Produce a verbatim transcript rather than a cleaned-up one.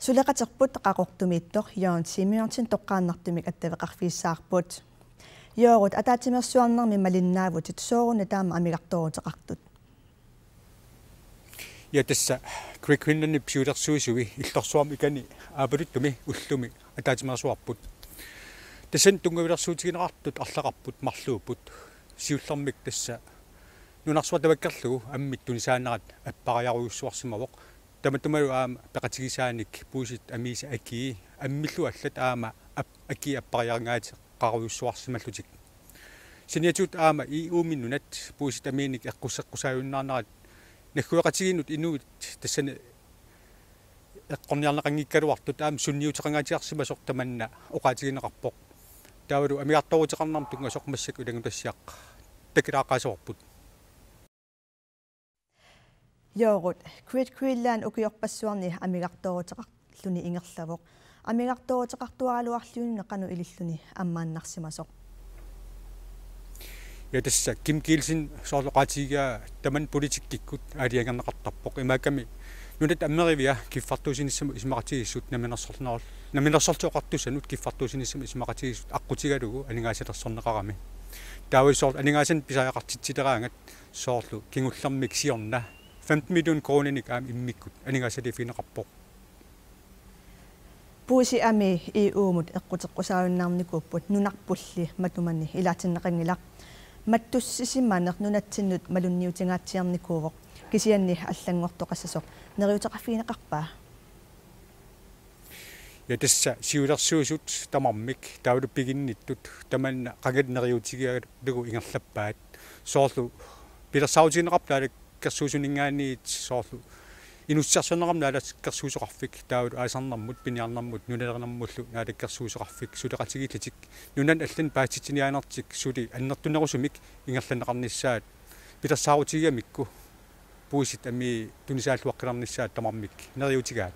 Suleqaterput Qaqortumiittoq Jørgen Simonsen toqqaannartumik attaveqarfigissavarput. Joorut, ataatsimeersuarnermi malinnaavutit, sooruna taama amigartooruteqartut? Ja, tassa Great Greenlandip siulersuisui illorsuarmi ikani aappaluttumik ullumi ataatsimeersuarput. Tassani tunngavilersuutigineqartut arlaqarput marluupput. Siullermik tassa nunarsuaq tavakkerlugu ammit tunisaanerat appariarujussuarsimavoq. Tamatumalu aamma peqatigisaanik puisit amiisa akii ammillu allat aamma ap-, akii appariarngaateqarujussuarsimallutik. Saniatigut aamma E U-mi nunat puisit amiinik eqqusseqqusaajunnaarnerat naggueqatigiinnut inuit tassani eqqorniarneqanngikkaluartut aamma sunniuteqangaatsiarsimasoq tamanna oqaatigineqarpoq. Taavalu amigartooruteqarnermut tunngasoq massakkut ilanngutassiaq takilaaqqaasavarput. Joorut, Great Greenland ukiorpassuarni amigartooruteqarluni ingerlavoq. Amigartooruteqartuaraluarluni qanoq ililluni ammaannarsimasoq? Ja, tassa Kim Kielsen soorlu oqaatigigaa tamanna politikkikkut aalajangerneqartarpoq. Imaakkami nunat amerivia kiffartuussinissamut isumaqatigiissut namminersorlunar-, namminersorlutik oqartussanut kiffartuussinissamut isumaqatigiissut aqqutigalugu aningaasalersorneqarami. Taava soorlu aningaasanik pisariaqartitsileraangat soorlu kingullermik siorna femten million koruuninik aamma immikkut aningaasaliiffigineqarpoq. Puisit amii E U-mut eqquteqqusaajunnaarnikuupput, nunarpulli matumani ilaatinneqanngilaq. Mattussisimaneq nunatsinnut malunniutingaatsiarnikuuvoq, kisianni allanngortoqassasoq. Neriuteqarfigineqarpa? Ja, tassa siulersuisut tamarmik taavalu piginnittut tamanna qangali neriuutigalugu ingerlappaat. Soorlu pilersaarutigineqarpoq Naalakkersuisuninngaanniit soorlu inuussutissarsiornermut Naalakkersuisoqarfik taavalu aalisarnermut, piniarnermut, nunalerinermullu Naalakkersuisoqarfik suleqatigiillutik nunani allani paasitsiniaanertik suli annertunerusumik ingerlanneqarnissaat pilersaarutigigamikku puisit amii tunisaalluaqqilernissaat tamarmik neriuutigaat.